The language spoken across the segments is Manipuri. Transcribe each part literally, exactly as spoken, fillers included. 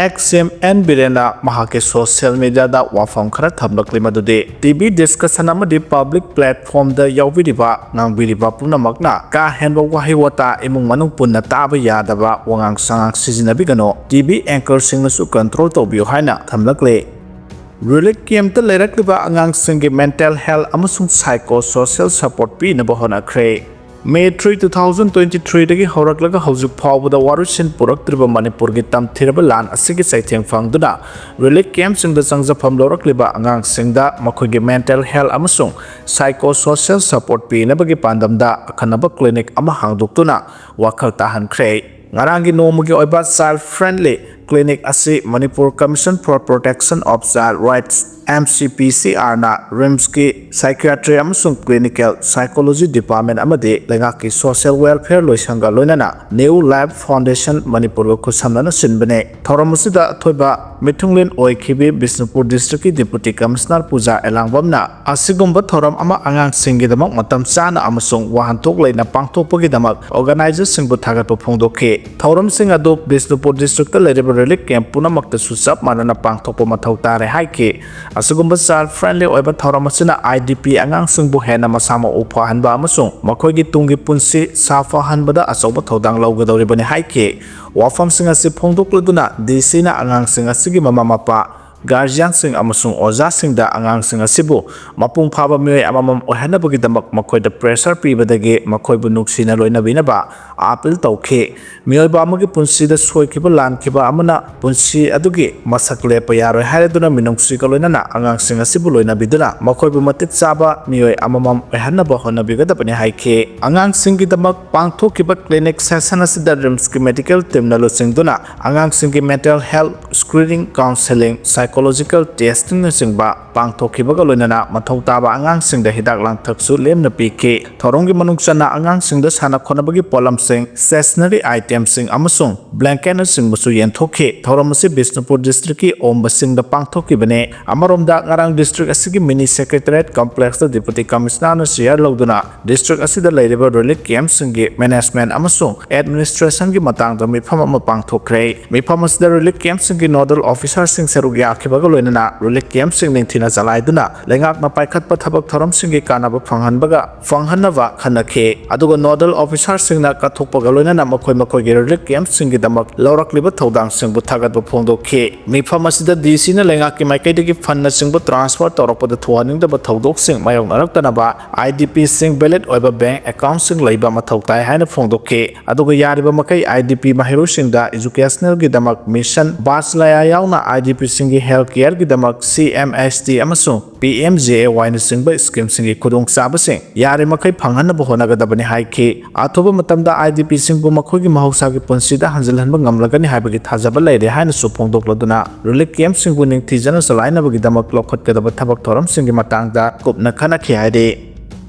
ꯑꯦꯛꯁ ꯁꯤ ꯑꯦꯝ ꯑꯦꯟ ꯕꯤꯔꯦꯟꯅ ꯃꯍꯥꯛꯀꯤ ꯁꯣꯁꯤꯌꯦꯜ ꯃꯤꯗꯤꯌꯥꯗ ꯋꯥꯐꯝ ꯈꯔ ꯊꯝꯂꯛꯂꯤ, ꯃꯗꯨꯗꯤ ꯇꯤ ꯚꯤ ꯗꯤꯁꯀꯁꯟ ꯑꯃꯗꯤ ꯄꯕ꯭ꯂꯤꯛ ꯄ꯭ꯂꯦꯠꯐꯣꯝꯗ ꯌꯥꯎꯕꯤꯔꯤꯕ, ꯉꯥꯡꯕꯤꯔꯤꯕ ꯄꯨꯝꯅꯃꯛꯅ ꯀꯥ ꯍꯦꯟꯕ ꯋꯥꯍꯩ ꯋꯥꯇꯥ, ꯏꯃꯨꯡ ꯃꯅꯨꯡ ꯄꯨꯟꯅ ꯇꯥꯕ ꯌꯥꯗꯕ ꯋꯥꯉꯥꯡ ꯁꯉꯥꯡ ꯁꯤꯖꯤꯟꯅꯕꯤꯒꯅꯨ, ꯇꯤ ꯚꯤ ꯑꯦꯡꯀꯔꯁꯤꯡꯅꯁꯨ ꯀꯟꯇ꯭ꯔꯣꯜ ꯇꯧꯕꯤꯌꯨ ꯍꯥꯏꯅ ꯊꯝꯂꯛꯂꯤ꯫ ꯔꯤꯂꯤꯐ ꯀꯦꯝꯞꯇ ꯂꯩꯔꯛꯂꯤꯕ ꯑꯉꯥꯡꯁꯤꯡꯒꯤ ꯃꯦꯟꯇꯦꯜ ꯍꯦꯜꯊ ꯑꯃꯁꯨꯡ ꯁꯥꯏꯀꯣ ꯁꯣꯁꯤꯌꯦꯜ ꯁꯄꯣꯔꯠ ꯄꯤꯅꯕ ꯍꯣꯠꯅꯈ꯭ꯔꯦ꯫ May three, two thousand twenty ꯊ꯭ꯔꯤꯗꯒꯤ ꯍꯧꯔꯛꯂꯒ ꯍꯧꯖꯤꯛ ꯐꯥꯎꯕꯗ ꯋꯥꯔꯣꯏꯁꯤꯟ ꯄꯨꯔꯛꯇ꯭ꯔꯤꯕ ꯃꯅꯤꯄꯨꯔꯒꯤ ꯇꯝꯊꯤꯔꯕ ꯂꯥꯟ ꯑꯁꯤꯒꯤ ꯆꯩꯊꯦꯡ ꯐꯪꯗꯨꯅ ꯔꯤꯂꯤꯐ ꯀꯦꯝꯞꯁꯤꯡꯗ ꯆꯪꯖꯐꯝ ꯂꯧꯔꯛꯂꯤꯕ ꯑꯉꯥꯡꯁꯤꯡꯗ ꯃꯈꯣꯏꯒꯤ ꯃꯦꯟꯇꯦꯜ ꯍꯦꯜꯊ ꯑꯃꯁꯨꯡ ꯁꯥꯏꯀꯣ ꯁꯣꯁꯤꯌꯦꯜ ꯁꯄꯣꯔꯠ ꯄꯤꯅꯕꯒꯤ ꯄꯥꯟꯗꯝꯗ ꯑꯈꯟꯅꯕ ꯀ꯭ꯂꯤꯅꯤꯛ ꯑꯃ ꯍꯥꯡꯗꯣꯛꯇꯨꯅ ꯋꯥꯈꯜ ꯇꯥꯍꯟꯈ꯭ꯔꯦ꯫ ꯉꯔꯥꯡꯒꯤ ꯅꯣꯡꯃꯒꯤ ꯑꯣꯏꯕ ꯆꯥꯏꯜ ꯐ꯭ꯔꯦꯟꯗꯂꯤ ꯀ꯭ꯂꯤꯅꯤꯛ ꯑꯁꯤ Manipur commission for protection of child rights, M C P ꯁꯤ ꯑꯥꯔꯅ ꯔꯤꯝꯁꯀꯤ ꯁꯥꯏꯀꯤꯌꯥꯇ꯭ꯔꯤ ꯑꯃꯁꯨꯡ ꯀ꯭ꯂꯤꯅꯤꯀꯦꯜ ꯁꯥꯏꯀꯣꯂꯣꯖꯤ ꯗꯤꯄꯥꯔꯠꯃꯦꯟ ꯑꯃꯗꯤ ꯂꯩꯉꯥꯛꯀꯤ ꯁꯣꯁꯤꯌꯦꯜ ꯋꯦꯜꯐꯦꯌꯔ ꯂꯣꯏꯁꯪꯒ ꯂꯣꯏꯅꯅ ꯅ꯭ꯌꯨ ꯂꯥꯏꯐ ꯐꯥꯎꯟꯗꯦꯁꯟ ꯃꯅꯤꯄꯨꯔꯒ ꯈꯨꯠꯁꯝꯅꯅ ꯁꯤꯟꯕꯅꯤ꯫ ꯊꯧꯔꯝ ꯑꯁꯤꯗ ꯑꯊꯣꯏꯕ ꯃꯤꯊꯨꯡꯂꯦꯟ ꯑꯣꯏꯈꯤꯕꯤ ꯕꯤꯁꯅꯨꯄꯨꯔ ꯗꯤꯁꯇ꯭ꯔꯤꯛꯀꯤ ꯗꯤꯄꯨꯇꯤ ꯀꯃꯤꯁꯅꯔ ꯄꯨꯖꯥ ꯑꯦꯂꯥꯡꯕꯝꯅ ꯑꯁꯤꯒꯨꯝꯕ ꯊꯧꯔꯝ ꯑꯃ ꯑꯉꯥꯡꯁꯤꯡꯒꯤꯗꯃꯛ ꯃꯇꯝ ꯆꯥꯅ ꯑꯃꯁꯨꯡ ꯋꯥꯍꯟꯊꯣꯛ ꯂꯩꯅ ꯄꯥꯡꯊꯣꯛꯄꯒꯤꯗꯃꯛ ꯑꯣꯔꯒꯅꯥꯏꯖꯔꯁꯤꯡꯕꯨ ꯊꯥꯒꯠꯄ ꯐꯣꯡꯗꯣꯛꯈꯤ꯫ ꯊꯧꯔꯝꯁꯤꯡ ꯑꯗꯨ ꯕꯤꯁꯅꯨꯄꯨꯔ ꯗꯤꯁꯇ꯭ꯔꯤꯛꯇ ꯂꯩꯔꯤꯕ ꯔꯤꯂꯤꯐ ꯀꯦꯝꯞ ꯄꯨꯝꯅꯃꯛꯇꯁꯨ ꯆꯞ ꯃꯥꯟꯅꯅ ꯄꯥꯡꯊꯣꯛꯄ ꯃꯊꯧ ꯇꯥꯔꯦ ꯍꯥꯏꯈꯤ꯫ ꯑꯁꯤꯒꯨꯝꯕ ꯆꯥꯏꯜ ꯐ꯭ꯔꯦꯟꯗꯂꯤ ꯑꯣꯏꯕ ꯊꯧꯔꯝ ꯑꯁꯤꯅ ꯑꯥꯏ ꯗꯤ ꯄꯤ ꯑꯉꯥꯡꯁꯤꯡꯕꯨ ꯍꯦꯟꯅ ꯃꯁꯥ ꯃꯎ ꯐꯍꯟꯕ ꯑꯃꯁꯨꯡ ꯃꯈꯣꯏꯒꯤ ꯇꯨꯡꯒꯤ ꯄꯨꯟꯁꯤ ꯁꯥꯐꯍꯟꯕꯗ ꯑꯆꯧꯕ ꯊꯧꯗꯥꯡ ꯂꯧꯒꯗꯧꯔꯤꯕꯅꯤ ꯍꯥꯏꯈꯤ꯫ ꯋꯥꯐꯝꯁꯤꯡ ꯑꯁꯤ ꯐꯣꯡꯗꯣꯛꯂꯗꯨꯅ ꯗꯤ ꯁꯤꯅ ꯑꯉꯥꯡꯁꯤꯡ ꯑꯁꯤꯒꯤ ꯃꯃꯥ ꯃꯄꯥ, ꯒꯥꯔꯖꯤꯌꯥꯟꯁꯤꯡ ꯑꯃꯁꯨꯡ ꯑꯣꯖꯥꯁꯤꯡꯗ ꯑꯉꯥꯡꯁꯤꯡ ꯑꯁꯤꯕꯨ ꯃꯄꯨꯡ ꯐꯥꯕ ꯃꯤꯑꯣꯏ ꯑꯃꯃꯝ ꯑꯣꯏꯍꯟꯅꯕꯒꯤꯗꯃꯛ ꯃꯈꯣꯏꯗ ꯄ꯭ꯔꯦꯁꯔ ꯄꯤꯕꯗꯒꯤ ꯃꯈꯣꯏꯕꯨ ꯅꯨꯡꯁꯤꯅ ꯂꯣꯏꯅꯕꯤꯅꯕ ꯑꯥꯄꯤꯜ ꯇꯧꯈꯤ꯫ ꯃꯤꯑꯣꯏꯕ ꯑꯃꯒꯤ ꯄꯨꯟꯁꯤꯗ ꯁꯣꯏꯈꯤꯕ ꯂꯥꯟꯈꯤꯕ ꯑꯃꯅ ꯄꯨꯟꯁꯤ ꯑꯗꯨꯒꯤ ꯃꯁꯛ ꯂꯦꯞꯄ ꯌꯥꯔꯣꯏ ꯍꯥꯏꯔꯗꯨꯅ ꯃꯤꯅꯨꯡꯁꯤꯒ ꯂꯣꯏꯅꯅ ꯑꯉꯥꯡꯁꯤꯡ ꯑꯁꯤꯕꯨ ꯂꯣꯏꯅꯕꯤꯗꯨꯅ ꯃꯈꯣꯏꯕꯨ ꯃꯇꯤꯛ ꯆꯥꯕ ꯃꯤꯑꯣꯏ ꯑꯃꯃꯝ ꯑꯣꯏꯍꯟꯅꯕ ꯍꯣꯠꯅꯕꯤꯒꯗꯕꯅꯤ ꯍꯥꯏꯈꯤ꯫ ꯑꯉꯥꯡꯁꯤꯡꯒꯤꯗꯃꯛ ꯄꯥꯡꯊꯣꯛꯈꯤꯕ ꯀ꯭ꯂꯤꯅꯤꯛ ꯁꯦꯁꯟ ꯑꯁꯤꯗ ꯔꯤꯝꯁꯀꯤ ꯃꯦꯗꯤꯀꯦꯜ ꯇꯤꯝꯅ ꯂꯨꯆꯤꯡꯗꯨꯅ ꯑꯉꯥꯡꯁꯤꯡꯒꯤ mental health screening, counselling, psychological ꯇꯦꯁꯇꯤꯡꯅꯆꯤꯡꯕ ꯄꯥꯡꯊꯣꯛꯈꯤꯕꯒ ꯂꯣꯏꯅꯅ ꯃꯊꯧ ꯇꯥꯕ ꯑꯉꯥꯡꯁꯤꯡꯗ ꯍꯤꯗꯥꯛ ꯂꯥꯡꯊꯛꯁꯨ ꯂꯦꯝꯅ ꯄꯤꯈꯤ꯫ ꯊꯧꯔꯝꯒꯤ ꯃꯅꯨꯡ ꯆꯟꯅ ꯑꯉꯥꯡꯁꯤꯡꯗ ꯁꯥꯟꯅ ꯈꯣꯠꯅꯕꯒꯤ ꯄꯣꯠꯂꯝ ꯁꯤꯡ, stationery item ꯁꯤꯡ ꯑꯃꯁꯨꯡ blanket ꯅꯆꯤꯡꯕꯁꯨ ꯌꯦꯟꯊꯣꯛꯈꯤ꯫ ꯊꯧꯔꯝ ꯑꯁꯤ ꯕꯤꯁꯅꯨꯄꯨꯔ district ꯀꯤ ꯑꯣꯝꯕꯁꯤꯡꯗ ꯄꯥꯡꯊꯣꯛꯈꯤꯕꯅꯤ꯫ ꯑꯃꯔꯣꯝꯗ, ꯉꯔꯥꯡ district ꯑꯁꯤꯒꯤ mini secretariat complex ꯇ Deputy Commissioner ꯅ chair ꯂꯧꯗꯨꯅ district ꯑꯁꯤꯗ ꯂꯩꯔꯤꯕ relief camp ꯁꯤꯡꯒꯤ management ꯑꯃꯁꯨꯡ administration ꯒꯤ ꯃꯇꯥꯡꯗ ꯃꯤꯐꯝ ꯑꯃ ꯄꯥꯡꯊꯣꯛꯈ꯭ꯔꯦ꯫ ꯃꯤꯐꯝ ꯑꯁꯤꯗ relief camp ꯁꯤꯡꯒꯤ nodal officer ꯁꯤꯡ ꯁꯔꯨꯛ ꯌꯥꯈꯤꯕꯒ ꯂꯣꯏꯅꯅ relief camp ꯁꯤꯡ ꯅꯤꯡꯊꯤꯅ ꯆꯂꯥꯏꯗꯨꯅ ꯂꯩꯉꯥꯛꯅ ꯄꯥꯏꯈꯠꯄ ꯊꯕꯛ ꯊꯧꯔꯝꯁꯤꯡꯒꯤ ꯀꯥꯟꯅꯕ ꯐꯪꯍꯟꯕꯒ ꯐꯪꯍꯟꯅꯕ ꯈꯟꯅꯈꯤ꯫ ꯑꯗꯨꯒ nodal officer ꯁꯤꯡꯅ ꯀꯠꯊꯣꯛꯄꯒ ꯂꯣꯏꯅꯅ ꯃꯈꯣꯏ ꯃꯈꯣꯏꯒꯤ relief camp ꯁꯤꯡꯒꯤꯗꯃꯛ ꯂꯧꯔꯛꯂꯤꯕ ꯊꯧꯗꯥꯡꯁꯤꯡꯕꯨ ꯊꯥꯒꯠꯄ ꯐꯣꯡꯗꯣꯛꯈꯤ꯫ ꯃꯤꯐꯝ ꯑꯁꯤꯗ D C ꯅ ꯂꯩꯉꯥꯛꯀꯤ ꯃꯥꯏꯀꯩꯗꯒꯤ fund ꯅꯆꯤꯡꯕ transfer ꯇꯧꯔꯛꯄꯗ ꯊꯣꯛꯍꯟꯅꯤꯡꯗꯕ ꯊꯧꯗꯣꯛꯁꯤꯡ ꯃꯥꯌꯣꯛꯅꯔꯛꯇꯅꯕ I D P ꯁꯤꯡ valid ꯑꯣꯏꯕ bank account ꯁꯤꯡ ꯂꯩꯕ ꯃꯊꯧ ꯇꯥꯏ ꯍꯥꯏꯅ ꯐꯣꯡꯗꯣꯛꯈꯤ꯫ ꯑꯗꯨꯒ ꯌꯥꯔꯤꯕ ꯃꯈꯩ I D P ꯃꯍꯩꯔꯣꯏꯁꯤꯡꯗ educational ꯒꯤꯗꯃꯛ mission ꯕꯥꯖꯂꯌꯥ ꯌꯥꯎꯅ I D P ꯁꯤꯡꯒꯤ health care ꯒꯤꯗꯃꯛ C M H T ꯑꯃꯁꯨꯡ P M J A Y ꯅꯆꯤꯡꯕ scheme ꯁꯤꯡꯒꯤ ꯈꯨꯗꯣꯡꯆꯥꯕꯁꯤꯡ ꯌꯥꯔꯤꯃꯈꯩ ꯐꯪꯍꯟꯅꯕ ꯍꯣꯠꯅꯒꯗꯕꯅꯤ ꯍꯥꯏꯈꯤ꯫ ꯑꯊꯨꯕ ꯃꯇꯝꯗ I D P ꯁꯤꯡꯕꯨ ꯃꯈꯣꯏꯒꯤ ꯃꯍꯧꯁꯥꯒꯤ ꯄꯨꯟꯁꯤꯗ ꯍꯟꯖꯤꯜꯍꯟꯕ ꯉꯝꯂꯒꯅꯤ ꯍꯥꯏꯕꯒꯤ ꯊꯥꯖꯕ ꯂꯩꯔꯦ ꯍꯥꯏꯅꯁꯨ ꯐꯣꯡꯗꯣꯛꯂꯗꯨꯅ relief camp ꯁꯤꯡꯕꯨ ꯅꯤꯡꯊꯤꯖꯅ ꯆꯂꯥꯏꯅꯕꯒꯤꯗꯃꯛ ꯂꯧꯈꯠꯀꯗꯕ ꯊꯕꯛ ꯊꯧꯔꯝꯁꯤꯡꯒꯤ ꯃꯇꯥꯡꯗ ꯀꯨꯞꯅ ꯈꯟꯅꯈꯤ ꯍꯥꯏꯔꯤ꯫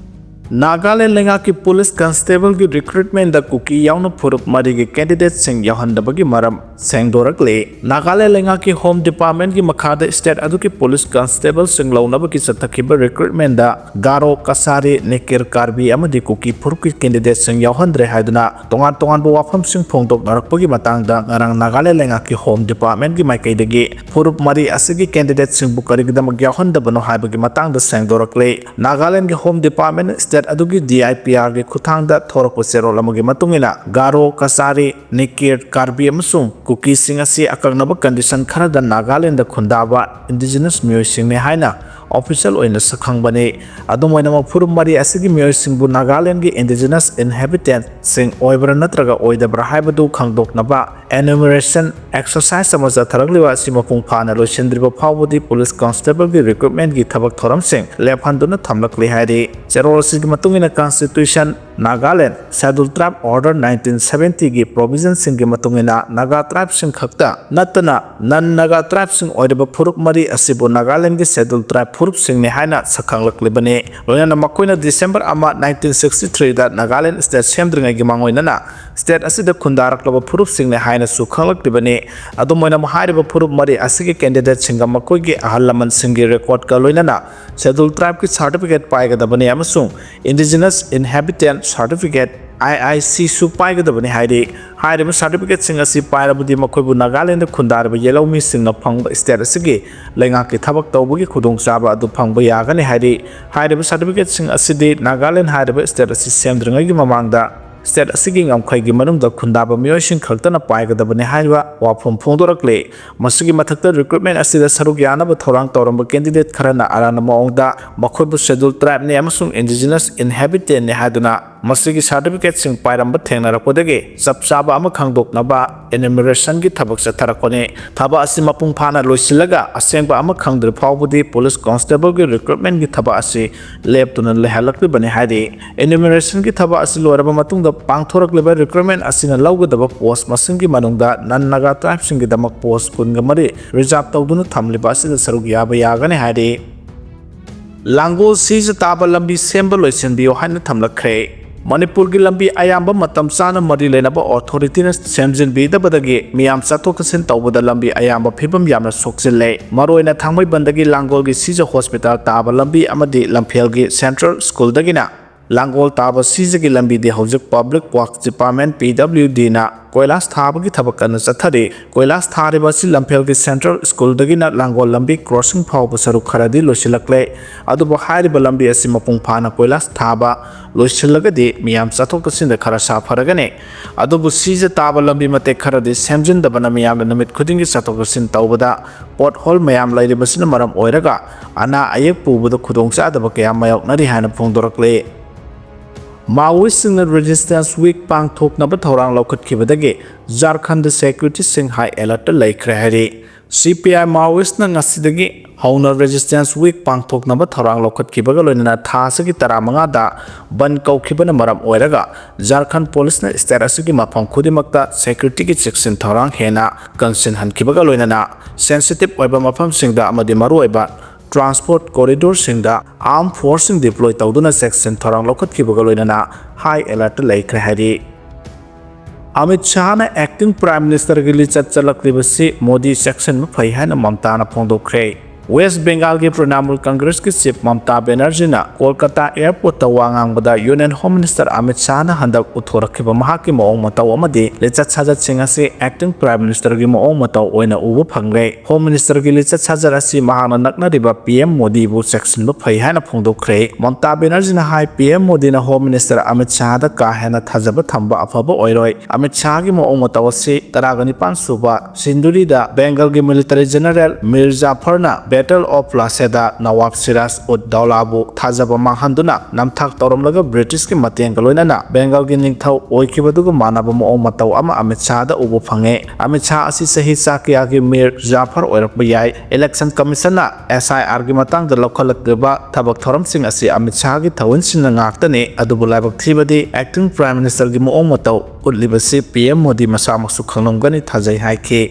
ꯅꯥꯒꯥꯂꯦꯟ ꯂꯩꯉꯥꯛꯀꯤ police constable ꯒꯤ recruitment ꯗ ꯀꯨꯀꯤ ꯌꯥꯎꯅ ꯐꯨꯔꯨꯞ ꯃꯔꯤꯒꯤ candidate ꯁꯤꯡ ꯌꯥꯎꯍꯟꯗꯕꯒꯤ ꯃꯔꯝ ꯁꯦꯡꯗꯣꯔꯛꯂꯦ꯫ ꯅꯥꯒꯥꯂꯦꯟ ꯂꯩꯉꯥꯛꯀꯤ Home Department ꯀꯤ ꯃꯈꯥꯗ state ꯑꯗꯨꯒꯤ police constable ꯁꯤꯡ ꯂꯧꯅꯕꯒꯤ ꯆꯠꯊꯈꯤꯕ recruitment ꯗ ꯒꯥꯔꯣ, ꯀꯁꯥꯔꯤ, ꯅꯤꯀꯤꯔ, ꯀꯥꯔꯕꯤ ꯑꯃꯗꯤ ꯀꯨꯀꯤ ꯐꯨꯔꯨꯞꯀꯤ candidate ꯁꯤꯡ ꯌꯥꯎꯍꯟꯗ꯭ꯔꯦ ꯍꯥꯏꯗꯨꯅ ꯇꯣꯉꯥꯟ ꯇꯣꯉꯥꯟꯕ ꯋꯥꯐꯝꯁꯤꯡ ꯐꯣꯡꯗꯣꯛꯅꯔꯛꯄꯒꯤ ꯃꯇꯥꯡꯗ ꯉꯔꯥꯡ ꯅꯥꯒꯥꯂꯦꯟ ꯂꯩꯉꯥꯛꯀꯤ Home Department ꯀꯤ ꯃꯥꯏꯀꯩꯗꯒꯤ ꯐꯨꯔꯨꯞ ꯃꯔꯤ ꯑꯁꯤꯒꯤ candidate ꯁꯤꯡꯕꯨ ꯀꯔꯤꯒꯤꯗꯃꯛ ꯌꯥꯎꯍꯟꯗꯕꯅꯣ ꯍꯥꯏꯕꯒꯤ ꯃꯇꯥꯡꯗ ꯁꯦꯡꯗꯣꯔꯛꯂꯦ꯫ ꯅꯥꯒꯥꯂꯦꯟꯒꯤ Home Department ꯅ state ꯑꯗꯨꯒꯤ D I P R ꯒꯤ ꯈꯨꯠꯊꯥꯡꯗ ꯊꯣꯔꯛꯄ ꯆꯦꯔꯣꯜ ꯑꯃꯒꯤ ꯃꯇꯨꯡ ꯏꯟꯅ, ꯒꯥꯔꯣ, ꯀꯆꯥꯔꯤ, ꯅꯤꯀꯤꯔ, ꯀꯥꯔꯕꯤ ꯑꯃꯁꯨꯡ ꯀꯨꯀꯤꯁꯤꯡ ꯑꯁꯤ ꯑꯀꯛꯅꯕ condition ꯈꯔꯗ ꯅꯥꯒꯥꯂꯦꯟꯗ ꯈꯨꯟꯗꯥꯕ indigenous ꯃꯤꯑꯣꯏꯁꯤꯡꯅꯤ ꯍꯥꯏꯅ official ꯑꯣꯏꯅ ꯁꯛꯈꯪꯕꯅꯤ꯫ ꯑꯗꯨꯝ ꯑꯣꯏꯅꯃꯛ, ꯐꯨꯔꯨꯞ ꯃꯔꯤ ꯑꯁꯤꯒꯤ ꯃꯤꯑꯣꯏꯁꯤꯡꯕꯨ ꯅꯥꯒꯥꯂꯦꯟꯒꯤ indigenous inhabitant ꯁꯤꯡ ꯑꯣꯏꯕ꯭ꯔꯥ ꯅꯠꯇ꯭ꯔꯒ ꯑꯣꯏꯗꯕ꯭ꯔꯥ ꯍꯥꯏꯕꯗꯨ ꯈꯪꯗꯣꯛꯅꯕ enumeration exercise ꯑꯃ ꯆꯠꯊꯔꯛꯂꯤꯕ ꯑꯁꯤ ꯃꯄꯨꯡ ꯐꯥꯅ ꯂꯣꯏꯁꯤꯟꯗ꯭ꯔꯤꯕ ꯐꯥꯎꯕꯗꯤ police constable ꯒꯤ recruitment ꯒꯤ ꯊꯕꯛ ꯊꯧꯔꯝꯁꯤꯡ ꯂꯦꯞꯍꯟꯗꯨꯅ ꯊꯝꯂꯛꯂꯤ ꯍꯥꯏꯔꯤ꯫ ꯆꯦꯔꯣꯜ ꯑꯁꯤꯒꯤ ꯃꯇꯨꯡ ꯏꯟꯅ, constitution Nagaland Scheduled Tribe Order nineteen seventy ꯒꯤ provision ꯁꯤꯡꯒꯤ ꯃꯇꯨꯡ ꯏꯟꯅ Naga tribe ꯁꯤꯡ ꯈꯛꯇ ꯅꯠꯇꯅ non Naga tribe ꯁꯤꯡ ꯑꯣꯏꯔꯤꯕ ꯐꯨꯔꯨꯞ ꯃꯔꯤ ꯑꯁꯤꯕꯨ ꯅꯥꯒꯥꯂꯦꯟꯗꯒꯤ Scheduled Tribe ꯐꯨꯔꯨꯞꯁꯤꯡꯅꯤ ꯍꯥꯏꯅ ꯁꯛꯈꯪꯂꯛꯂꯤꯕꯅꯤ꯫ ꯂꯣꯏꯅꯅ ꯃꯈꯣꯏꯅ December ꯑꯃ nineteen sixty three ꯗ ꯅꯥꯒꯥꯂꯦꯟ state ꯁꯦꯝꯗ꯭ꯔꯤꯉꯩꯒꯤ ꯃꯥꯡꯑꯣꯏꯅꯅ state ꯑꯁꯤꯗ ꯈꯨꯟꯗꯥꯔꯛꯂꯕ ꯐꯨꯔꯨꯞꯁꯤꯡꯅꯤ ꯍꯥꯏꯅꯁꯨ ꯈꯪꯂꯛꯂꯤꯕꯅꯤ꯫ ꯑꯗꯨꯝ ꯑꯣꯏꯅꯃꯛ ꯍꯥꯏꯔꯤꯕ ꯐꯨꯔꯨꯞ ꯃꯔꯤ ꯑꯁꯤꯒꯤ candidate ꯁꯤꯡꯒ ꯃꯈꯣꯏꯒꯤ ꯑꯍꯜ ꯂꯃꯟꯁꯤꯡꯒꯤ record ꯀ ꯂꯣꯏꯅꯅ Scheduled Tribe ꯀꯤ certificate ꯄꯥꯏꯒꯗꯕꯅꯤ ꯑꯃꯁꯨꯡ Indigenous Inhabitant Certificate, I I C, ꯁꯨ ꯄꯥꯏꯒꯗꯕꯅꯤ ꯍꯥꯏꯔꯤ꯫ ꯍꯥꯏꯔꯤꯕ certificate ꯁꯤꯡ ꯑꯁꯤ ꯄꯥꯏꯔꯕꯗꯤ ꯃꯈꯣꯏꯕꯨ ꯅꯥꯒꯥꯂꯦꯟꯗ ꯈꯨꯟꯗꯥꯔꯤꯕ ꯌꯦꯜꯍꯧꯃꯤꯁꯤꯡꯅ ꯐꯪꯕ state ꯑꯁꯤꯒꯤ ꯂꯩꯉꯥꯛꯀꯤ ꯊꯕꯛ ꯇꯧꯕꯒꯤ ꯈꯨꯗꯣꯡꯆꯥꯕ ꯑꯗꯨ ꯐꯪꯕ ꯌꯥꯒꯅꯤ ꯍꯥꯏꯔꯤ꯫ ꯍꯥꯏꯔꯤꯕ certificate ꯁꯤꯡ ꯑꯁꯤꯗꯤ ꯅꯥꯒꯥꯂꯦꯟ ꯍꯥꯏꯔꯤꯕ state ꯑꯁꯤ ꯁꯦꯝꯗ꯭ꯔꯤꯉꯩꯒꯤ ꯃꯃꯥꯡꯗ state ꯑꯁꯤꯒꯤ ꯉꯝꯈꯩꯒꯤ ꯃꯅꯨꯡꯗ ꯈꯨꯟꯗꯥꯕ ꯃꯤꯑꯣꯏꯁꯤꯡ ꯈꯛꯇꯅ ꯄꯥꯏꯒꯗꯕꯅꯤ ꯍꯥꯏꯕ ꯋꯥꯐꯝ ꯐꯣꯡꯗꯣꯔꯛꯂꯤ꯫ ꯃꯁꯤꯒꯤ ꯃꯊꯛꯇ recruitment ꯑꯁꯤꯗ ꯁꯔꯨꯛ ꯌꯥꯅꯕ ꯊꯧꯔꯥꯡ ꯇꯧꯔꯝꯕ candidate ꯈꯔꯅ ꯑꯔꯥꯟꯕ ꯃꯑꯣꯡꯗ ꯃꯈꯣꯏꯕꯨ Scheduled Tribe ꯅꯤ ꯑꯃꯁꯨꯡ Indigenous Inhabitant ꯅꯤ ꯍꯥꯏꯗꯨꯅ ꯃꯁꯤꯒꯤ certificate ꯁꯤꯡ ꯄꯥꯏꯔꯝꯕ ꯊꯦꯡꯅꯔꯛꯄꯗꯒꯤ ꯆꯞ ꯆꯥꯕ ꯑꯃ ꯈꯪꯗꯣꯛꯅꯕ enumeration ꯒꯤ ꯊꯕꯛ ꯆꯠꯊꯔꯛꯄꯅꯤ꯫ ꯊꯕꯛ ꯑꯁꯤ ꯃꯄꯨꯡ ꯐꯥꯅ ꯂꯣꯏꯁꯤꯜꯂꯒ ꯑꯁꯦꯡꯕ ꯑꯃ ꯈꯪꯗ꯭ꯔꯤ ꯐꯥꯎꯕꯗꯤ police constable ꯒꯤ recruitment ꯒꯤ ꯊꯕꯛ ꯑꯁꯤ ꯂꯦꯞꯇꯨꯅ ꯂꯩꯍꯜꯂꯛꯂꯤꯕꯅꯤ ꯍꯥꯏꯔꯤ꯫ Enumeration ꯒꯤ ꯊꯕꯛ ꯑꯁꯤ ꯂꯣꯏꯔꯕ ꯃꯇꯨꯡꯗ ꯄꯥꯡꯊꯣꯔꯛꯂꯤꯕ recruitment ꯑꯁꯤꯅ ꯂꯧꯒꯗꯕ post ꯃꯁꯤꯡꯒꯤ ꯃꯅꯨꯡꯗ non Naga tribe ꯁꯤꯡꯒꯤꯗꯃꯛ post ꯀꯨꯟꯒ ꯃꯔꯤ reserve ꯇꯧꯗꯨꯅ ꯊꯝꯂꯤꯕ ꯑꯁꯤꯗ ꯁꯔꯨꯛ ꯌꯥꯕ ꯌꯥꯒꯅꯤ ꯍꯥꯏꯔꯤ꯫ ꯂꯥꯡꯒꯣꯜ ꯁꯤꯖ ꯇꯥꯕ ꯂꯝꯕꯤ ꯁꯦꯝꯕ ꯂꯣꯏꯁꯤꯟꯕꯤꯌꯨ ꯍꯥꯏꯅ ꯊꯝꯂꯛꯈ꯭ꯔꯦ꯫ ꯃꯅꯤꯄꯨꯔꯒꯤ ꯂꯝꯕꯤ ꯑꯌꯥꯝꯕ ꯃꯇꯝ ꯆꯥꯅ ꯃꯔꯤ ꯂꯩꯅꯕ authority ꯅ ꯁꯦꯝꯖꯤꯟꯕꯤꯗꯕꯗꯒꯤ ꯃꯤꯌꯥꯝ ꯆꯠꯊꯣꯛ ꯆꯠꯁꯤꯟ ꯇꯧꯕꯗ ꯂꯝꯕꯤ ꯑꯌꯥꯝꯕ ꯐꯤꯕꯝ ꯌꯥꯝꯅ ꯁꯣꯛꯆꯤꯜꯂꯦ꯫ ꯃꯔꯨꯑꯣꯏꯅ ꯊꯥꯡꯃꯩꯕꯟꯗꯒꯤ ꯂꯥꯡꯒꯣꯜꯒꯤ ꯁꯤꯖ hospital ꯇꯥꯕ ꯂꯝꯕꯤ ꯑꯃꯗꯤ ꯂꯝꯐꯦꯜꯒꯤ central school ꯗꯒꯤꯅ ꯂꯥꯡꯒꯣꯜ ꯇꯥꯕ ꯁꯤꯖꯒꯤ ꯂꯝꯕꯤꯗꯤ ꯍꯧꯖꯤꯛ Public Works Department, P W D ꯅ ꯀꯣꯏꯂꯥꯁ ꯊꯥꯕꯒꯤ ꯊꯕꯛ ꯀꯟꯅ ꯆꯠꯊꯔꯤ꯫ ꯀꯣꯏꯂꯥꯁ ꯊꯥꯔꯤꯕ ꯑꯁꯤ ꯂꯝꯐꯦꯜꯒꯤ central school ꯗꯒꯤꯅ ꯂꯥꯡꯒꯣꯜ ꯂꯝꯕꯤ crossing ꯐꯥꯎꯕ ꯁꯔꯨꯛ ꯈꯔꯗꯤ ꯂꯣꯏꯁꯤꯜꯂꯛꯂꯦ꯫ ꯑꯗꯨꯕꯨ ꯍꯥꯏꯔꯤꯕ ꯂꯝꯕꯤ ꯑꯁꯤ ꯃꯄꯨꯡ ꯐꯥꯅ ꯀꯣꯏꯂꯥꯁ ꯊꯥꯕ ꯂꯣꯏꯁꯤꯜꯂꯒꯗꯤ ꯃꯤꯌꯥꯝ ꯆꯠꯊꯣꯛ ꯆꯠꯁꯤꯟꯗ ꯈꯔ ꯁꯥꯐꯔꯒꯅꯤ꯫ ꯑꯗꯨꯕꯨ ꯁꯤꯖ ꯇꯥꯕ ꯂꯝꯕꯤ ꯃꯇꯦꯛ ꯈꯔꯗꯤ ꯁꯦꯝꯖꯤꯟꯗꯕꯅ ꯃꯤꯌꯥꯝꯅ ꯅꯨꯃꯤꯠ ꯈꯨꯗꯤꯡꯒꯤ ꯆꯠꯊꯣꯛ ꯆꯠꯁꯤꯟ ꯇꯧꯕꯗ pothole ꯃꯌꯥꯝ ꯂꯩꯔꯤꯕꯁꯤꯅ ꯃꯔꯝ ꯑꯣꯏꯔꯒ ꯑꯅꯥ ꯑꯌꯦꯛ ꯄꯨꯕꯗ ꯈꯨꯗꯣꯡꯆꯥꯗꯕ ꯀꯌꯥ ꯃꯥꯌꯣꯛꯅꯔꯤ ꯍꯥꯏꯅ ꯐꯣꯡꯗꯣꯔꯛꯂꯤ꯫ ꯃꯥꯑꯣꯏꯁꯤꯡꯅ Resistance Week ꯄꯥꯡꯊꯣꯛꯅꯕ ꯊꯧꯔꯥꯡ ꯂꯧꯈꯠꯈꯤꯕꯗꯒꯤ ꯖꯥꯔꯈꯟꯗ security ꯁꯤꯡ high alert ꯇ ꯂꯩꯈ꯭ꯔꯦ ꯍꯥꯏꯔꯤ꯫ ꯁꯤ ꯄꯤ ꯑꯥꯏ Maoistꯅ ꯉꯁꯤꯗꯒꯤ ꯍꯧꯅ Resistance Week ꯄꯥꯡꯊꯣꯛꯅꯕ ꯊꯧꯔꯥꯡ ꯂꯧꯈꯠꯈꯤꯕꯒ ꯂꯣꯏꯅꯅ ꯊꯥ ꯑꯁꯤꯒꯤ ꯇꯔꯥꯃꯉꯥꯗ ꯕꯟ ꯀꯧꯈꯤꯕꯅ ꯃꯔꯝ ꯑꯣꯏꯔꯒ ꯖꯥꯔꯈꯟ ꯄꯨꯂꯤꯁꯅ state ꯑꯁꯤꯒꯤ ꯃꯐꯝ ꯈꯨꯗꯤꯡꯃꯛꯇ securityꯒꯤ ꯆꯦꯛꯁꯤꯟ ꯊꯧꯔꯥꯡ ꯍꯦꯟꯅ ꯀꯟꯁꯤꯟꯍꯟꯈꯤꯕꯒ ꯂꯣꯏꯅꯅ sensitive ꯑꯣꯏꯕ ꯃꯐꯝꯁꯤꯡꯗ ꯑꯃꯗꯤ ꯃꯔꯨꯑꯣꯏꯕ transport corridorꯁꯤꯡꯗ armed forceꯁꯤꯡ deploy ꯇꯧꯗꯨꯅ ꯆꯦꯛꯁꯤꯟ ꯊꯧꯔꯥꯡ ꯂꯧꯈꯠꯈꯤꯕꯒ ꯂꯣꯏꯅꯅ high alertꯇ ꯂꯩꯈ꯭ꯔꯦ ꯍꯥꯏꯔꯤ꯫ ꯑꯃꯤꯠ ꯁꯥꯍꯅ acting prime ministerꯒꯤ ꯂꯤꯆꯠ ꯆꯠꯂꯛꯂꯤꯕꯁꯤ ꯃꯣꯗꯤ ꯆꯦꯛꯁꯤꯟꯕ ꯐꯩ ꯍꯥꯏꯅ ꯃꯝꯇꯥꯅ ꯐꯣꯡꯗꯣꯛꯈ꯭ꯔꯦ꯫ West Bengalꯒꯤ Trinamool Congressꯀꯤ chief Mamta ꯕꯦꯅꯔꯖꯤꯅ Kolkata airportꯇ ꯋꯥ ꯉꯥꯡꯕꯗ Union Home Minister ꯑꯃꯤꯠ ꯁꯥꯍꯅ ꯍꯟꯗꯛ ꯎꯠꯊꯣꯔꯛꯈꯤꯕ ꯃꯍꯥꯛꯀꯤ ꯃꯑꯣꯡ ꯃꯇꯧ ꯑꯃꯗꯤ ꯂꯤꯆꯠ ꯁꯥꯖꯠꯁꯤꯡ ꯑꯁꯤ acting prime ministerꯒꯤ ꯃꯑꯣꯡ ꯃꯇꯧ ꯑꯣꯏꯅ ꯎꯕ ꯐꯪꯂꯦ꯫ Home ministerꯒꯤ ꯂꯤꯆꯠ ꯁꯥꯖꯠ ꯑꯁꯤ ꯃꯍꯥꯛꯅ ꯅꯛꯅꯔꯤꯕ P M ꯃꯣꯗꯤꯕꯨ ꯆꯦꯛꯁꯤꯟꯕ ꯐꯩ ꯍꯥꯏꯅ ꯐꯣꯡꯗꯣꯛꯈ꯭ꯔꯦ꯫ ꯃꯝꯇꯥ ꯕꯦꯅꯔꯖꯤꯅ ꯍꯥꯏ, P M ꯃꯣꯗꯤꯅ Home Minister ꯑꯃꯤꯠ ꯁꯥꯍꯗ ꯀꯥ ꯍꯦꯟꯅ ꯊꯥꯖꯕ ꯊꯝꯕ ꯑꯐꯕ ꯑꯣꯏꯔꯣꯏ꯫ ꯑꯃꯤꯠ ꯁꯥꯍꯒꯤ ꯃꯑꯣꯡ ꯃꯇꯧ ꯑꯁꯤ ꯇꯔꯥꯒ ꯅꯤꯄꯥꯟ ꯁꯨꯕ centuryꯗ Bengalꯒꯤ military general Mir Jafarꯅ Battle of Plasseyꯗ Nawab Siraj ud Daulaꯕꯨ ꯊꯥꯖꯕ ꯃꯥꯡꯍꯟꯗꯨꯅ ꯅꯝꯊꯥꯛ ꯇꯧꯔꯝꯂꯒ Britishꯀꯤ ꯃꯇꯦꯡꯒ ꯂꯣꯏꯅꯅ Bengalꯒꯤ ꯅꯤꯡꯊꯧ ꯑꯣꯏꯈꯤꯕꯗꯨꯒ ꯃꯥꯟꯅꯕ ꯃꯑꯣꯡ ꯃꯇꯧ ꯑꯃ ꯑꯃꯤꯠ ꯁꯥꯍꯗ ꯎꯕ ꯐꯪꯉꯦ꯫ ꯑꯃꯤꯠ ꯁꯥꯍ ꯑꯁꯤ ꯆꯍꯤ ꯆꯥ ꯀꯌꯥꯒꯤ Mir Jafar ꯑꯣꯏꯔꯛꯄ ꯌꯥꯏ꯫ Election Commissionꯅ S I Rꯒꯤ ꯃꯇꯥꯡꯗ ꯂꯧꯈꯠꯂꯛꯂꯤꯕ ꯊꯕꯛ ꯊꯧꯔꯝꯁꯤꯡ ꯑꯁꯤ ꯑꯃꯤꯠ ꯁꯥꯍꯒꯤ ꯊꯧꯑꯣꯏꯟꯁꯤꯡꯅ ꯉꯥꯛꯇꯅꯤ꯫ ꯑꯗꯨꯕꯨ ꯂꯥꯏꯕꯛ ꯊꯤꯕꯗꯤ acting prime ministerꯒꯤ ꯃꯑꯣꯡ ꯃꯇꯧ ꯎꯠꯂꯤꯕꯁꯤ P M ꯃꯣꯗꯤ ꯃꯁꯥꯃꯛꯁꯨ ꯈꯪꯂꯝꯒꯅꯤ ꯊꯥꯖꯩ ꯍꯥꯏꯈꯤ꯫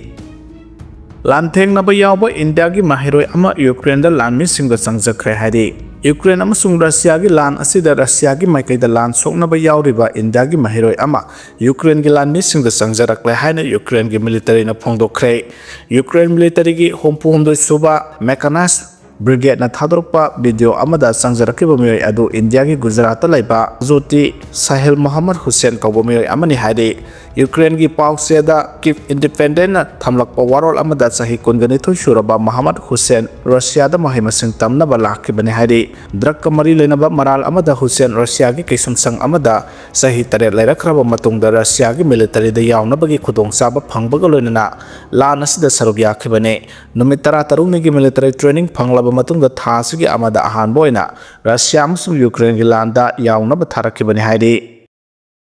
ꯂꯥꯟꯊꯦꯡꯅꯕ ꯌꯥꯎꯕ ꯏꯟꯗꯤꯌꯥꯒꯤ ꯃꯍꯩꯔꯣꯏ ꯑꯃ ꯌꯨꯀ꯭ꯔꯦꯟꯗ ꯂꯥꯟꯃꯤꯁꯤꯡꯒ ꯆꯪꯖꯈ꯭ꯔꯦ ꯍꯥꯏꯔꯤ꯫ ꯌꯨꯀ꯭ꯔꯦꯟ ꯑꯃꯁꯨꯡ ꯔꯁꯤꯌꯥꯒꯤ ꯂꯥꯟ ꯑꯁꯤꯗ ꯔꯁꯤꯌꯥꯒꯤ ꯃꯥꯏꯀꯩꯗ ꯂꯥꯟ ꯁꯣꯛꯅꯕ ꯌꯥꯎꯔꯤꯕ ꯏꯟꯗꯤꯌꯥꯒꯤ ꯃꯍꯩꯔꯣꯏ ꯑꯃ ꯌꯨꯀ꯭ꯔꯦꯟꯒꯤ ꯂꯥꯟꯃꯤꯁꯤꯡꯗ ꯆꯪꯖꯔꯛꯂꯦ ꯍꯥꯏꯅ ꯌꯨꯀ꯭ꯔꯦꯟꯒꯤ militaryꯅ ꯐꯣꯡꯗꯣꯛꯈ꯭ꯔꯦ꯫ ꯌꯨꯀ꯭ꯔꯦꯟ militaryꯒꯤ ꯍꯨꯝꯐꯨ ꯍꯨꯝꯗꯣꯏ ꯁꯨꯕ mechanized brigadeꯅ ꯊꯥꯗꯣꯔꯛꯄ video ꯑꯃꯗ ꯆꯪꯖꯔꯛꯈꯤꯕ ꯃꯤꯑꯣꯏ ꯑꯗꯨ ꯏꯟꯗꯤꯌꯥꯒꯤ ꯒꯨꯖꯔꯥꯠꯇ ꯂꯩꯕ ꯖꯣꯇꯤ ꯁꯥꯍꯤꯜ ꯃꯣꯍꯝꯃꯗ ꯍꯨꯁꯦꯟ ꯀꯧꯕ ꯃꯤꯑꯣꯏ ꯑꯃꯅꯤ ꯍꯥꯏꯔꯤ꯫ ꯌꯨꯀ꯭ꯔꯦꯟꯒꯤ ꯄꯥꯎꯆꯦꯗ Kyiv Independentꯅ ꯊꯝꯂꯛꯄ ꯋꯥꯔꯣꯜ ꯑꯃꯗ ꯆꯍꯤ ꯀꯨꯟꯒ ꯅꯤꯊꯣꯏ ꯁꯨꯔꯕ ꯃꯣꯍꯝꯃꯗ ꯍꯨꯁꯦꯟ ꯔꯁꯤꯌꯥꯗ ꯃꯍꯩ ꯃꯁꯤꯡ ꯇꯝꯅꯕ ꯂꯥꯛꯈꯤꯕꯅꯤ ꯍꯥꯏꯔꯤ꯫ Drugꯀ ꯃꯔꯤ ꯂꯩꯅꯕ ꯃꯔꯥꯜ ꯑꯃꯗ ꯍꯨꯁꯦꯟ ꯔꯁꯤꯌꯥꯒꯤ ꯀꯩꯁꯨꯝꯁꯪ ꯑꯃꯗ ꯆꯍꯤ ꯇꯔꯦꯠ ꯂꯩꯔꯛꯈ꯭ꯔꯕ ꯃꯇꯨꯡꯗ ꯔꯁꯤꯌꯥꯒꯤ militaryꯗ ꯌꯥꯎꯅꯕꯒꯤ ꯈꯨꯗꯣꯡꯆꯥꯕ ꯐꯪꯕꯒ ꯂꯣꯏꯅꯅ ꯂꯥꯟ ꯑꯁꯤꯗ ꯁꯔꯨꯛ ꯌꯥꯈꯤꯕꯅꯤ꯫ ꯅꯨꯃꯤꯠ ꯇꯔꯥꯇꯔꯨꯛꯅꯤꯒꯤ military training ꯐꯪꯂꯕ ꯃꯇꯨꯡꯗ ꯊꯥ ꯑꯁꯤꯒꯤ ꯑꯃꯗ ꯑꯍꯥꯟꯕ ꯑꯣꯏꯅ ꯔꯁꯤꯌꯥ ꯑꯃꯁꯨꯡ ꯌꯨꯀ꯭ꯔꯦꯟꯒꯤ ꯂꯥꯟꯗ ꯌꯥꯎꯅꯕ ꯊꯥꯔꯛꯈꯤꯕꯅꯤ ꯍꯥꯏꯔꯤ꯫